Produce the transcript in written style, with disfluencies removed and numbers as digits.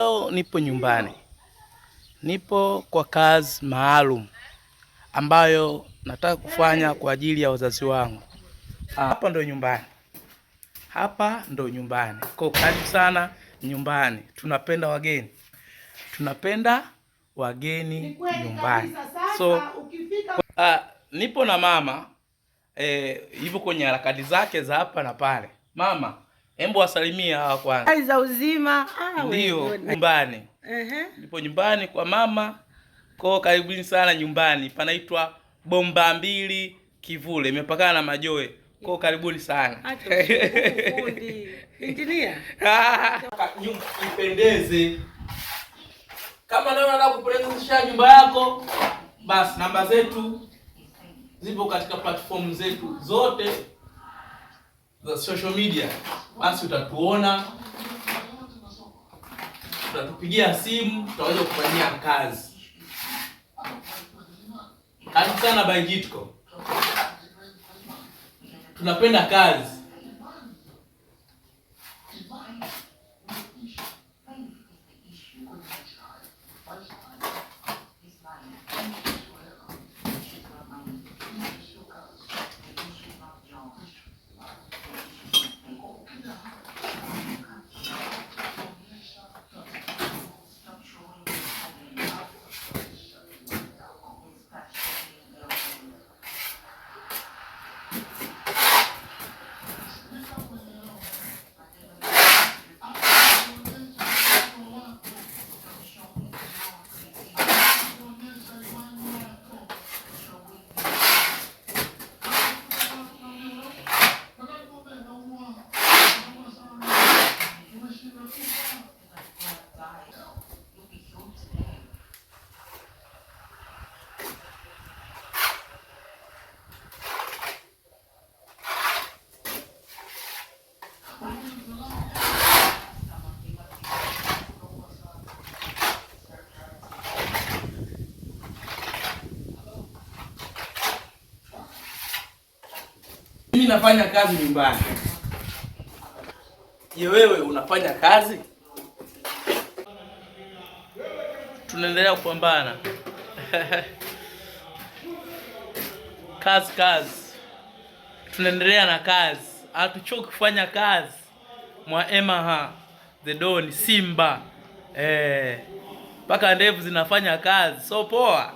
Leo nipo nyumbani, nipo kwa kazi maalum ambayo nataka kufanya kwa ajili ya wazazi wangu. Hapa ndo nyumbani, hapa ndo nyumbani. Kwa karibu sana nyumbani, tunapenda wageni, tunapenda wageni nyumbani. So nipo na mama yupo kwenye harakati zake za hapa na pale. Mama, hebu wasalimie hawa kwanza. Hali za uzima. Ndio, nyumbani. Nipo nyumbani kwa mama. Kwa karibuni sana nyumbani. Panaitwa Bomba Mbili Kivule, imepakana na Majoe. Kwa karibuni sana. Acha ufundi. Engineer. Nyumba ipendeze. Kama nawe unataka kupendezesha nyumba yako, basi namba zetu zipo katika platform zetu zote za social media. Basi utatuona, utatupigia simu, tutaweza kufanyia kazi. Karibu sana Baijitco, tunapenda kazi. Mimi nafanya kazi nyumbani. Je, wewe unafanya kazi? Tunaendelea kupambana. Kazi kazi. Tunaendelea na kazi. Hatuchoki kufanya kazi. Mwa Emaha the Don Simba. Mpaka ndevu zinafanya kazi. So poa.